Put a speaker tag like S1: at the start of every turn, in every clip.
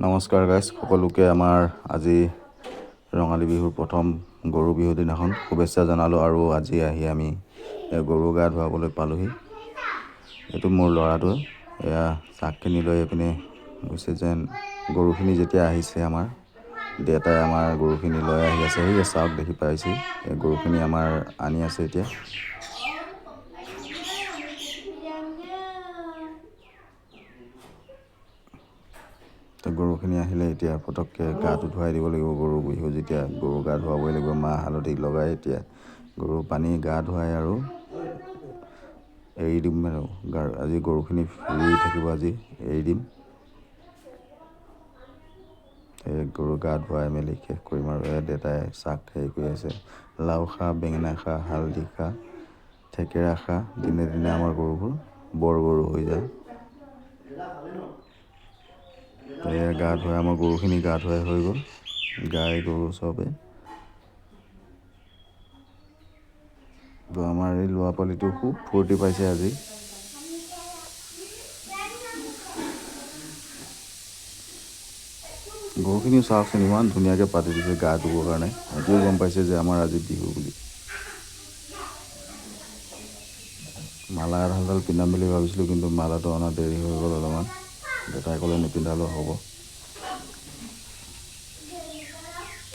S1: নমস্কাৰ গাইজ, সকলোকে আমাৰ আজি ৰঙালী বিহুৰ প্ৰথম গৰু বিহু দিনাখন শুভেচ্ছা জনালোঁ। আৰু আজি আহি আমি গৰু গা ধুৱাবলৈ পালোহি। এইটো মোৰ ল'ৰাটোৱে এয়া চাকখিনি লৈ এইপিনে গৈছে যেন গৰুখিনি যেতিয়া আহিছে, আমাৰ দেউতাই আমাৰ গৰুখিনি লৈ আহি আছে। সেই চাওক, দেখি পাইছে, এই গৰুখিনি আমাৰ আনি আছে এতিয়া। তো গৰুখিনি আহিলে এতিয়া পটককৈ গাটো ধুৱাই দিব লাগিব। গৰু বিহু যেতিয়া গৰু গা ধুৱাবই লাগিব, মাহ হালধি লগাই এতিয়া গৰু পানী গা ধুৱাই আৰু এৰি দিম। আৰু আজি গৰুখিনি ফ্ৰী থাকিব, আজি এৰি দিম। এই গৰু গা ধুৱাই মেলি শেষ কৰিম। আৰু এই দেউতাই চাক হেৰি কৰি আছে, লাও খা, বেঙেনা খা, হালধি খা, থেকেৰা খা, দিনে দিনে আমাৰ গৰুবোৰ বৰ গৰু হৈ যায়। এয়া গা ধুৱাই আমাৰ গৰুখিনি গা ধুৱাই হৈ গ'ল, গাই গৰু চবে। তো আমাৰ এই ল'ৰা পোৱালিটো খুব ফূৰ্তি পাইছে আজি। গৰুখিনিও চাওকচোন, ইমান ধুনীয়াকৈ পাতি দিছে গা ধুবৰ কাৰণে। সেইটোৱে গম পাইছে যে আমাৰ আজি বিহু বুলি। মালা এডাল পিন্ধাম বুলি ভাবিছিলোঁ, কিন্তু মালাটো অনা দেৰি হৈ গ'ল অলপমান। দেউতাই ক'লে নিপিন্ধালেও হ'ব।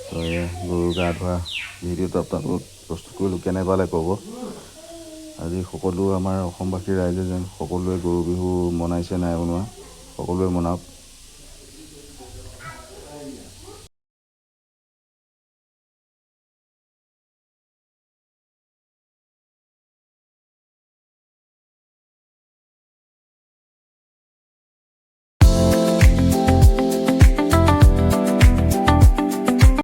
S1: তো এয়া গৰু গা ধোৱা ভিডিঅ'টো আপোনালোকক প্ৰস্তুত কৰিলোঁ, কেনে পালে ক'ব। আজি সকলো আমাৰ অসমবাসী ৰাইজে যেন সকলোৱে গৰু বিহু মনাইছে, নাই মনোৱা, সকলোৱে মনাওক।